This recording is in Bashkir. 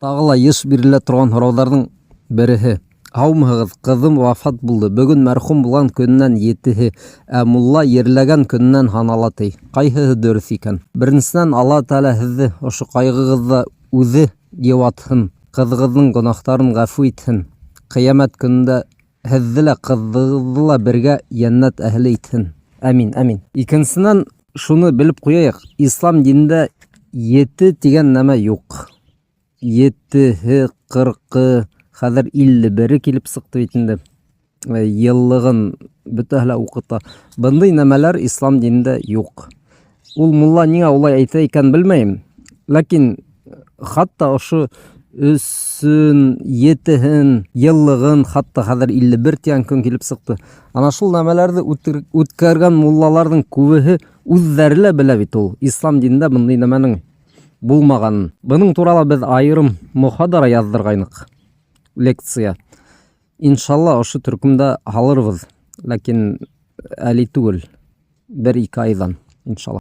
Тағы ла йыш бирелә торған һорауҙарҙың береһе. Һаумыһығыҙ, ҡыҙым вафат булды. Бөгөн мәрхүм булған көнөнән етеһе, ә мулла ерләгән көнөнән һанала ти. Ҡайһыһы дөрөҫ икән? Беренсенән, Аллаһы Тәғәлә һеҙҙе ошо ҡайғығыҙҙа үҙе йыуатһын, ҡыҙығыҙҙың гонаһтарын ғәфү итһен. Ҡиәмәт көнөндә һеҙҙе лә, ҡыҙығыҙҙы ла бергә йәннәт әһеле итһен. Әмин, әмин. Икенсенән, шуны белеп ҡуяйыҡ, ислам динендә ете тигән нәмә юҡ. Етеһе, ҡырҡы, хәҙер 51-е килеп сыҡты бит инде. Йыллығын бөтәһе лә уҡыта. Бындай нәмәләр ислам динендә юҡ. Ул мулла ниңә улай әйтә икән, белмәйем. Ләкин хатта ошо өсөн, етеһен, йыллығын, хатта хәҙер 51 тигән көн килеп сыҡты. Ана шул нәмәләрҙе үткәргән муллаларҙың күбеһе үҙҙәре лә белә бит ул ислам динендә бындай нәмәнең булмағанын. Бының турала беҙ айырым мохадара яҙҙырғайныҡ. Лекция. Иншалла, ошо төркөмдә һалырбыҙ. Ләкин әле түгел. Бер-ике айҙан, иншалла.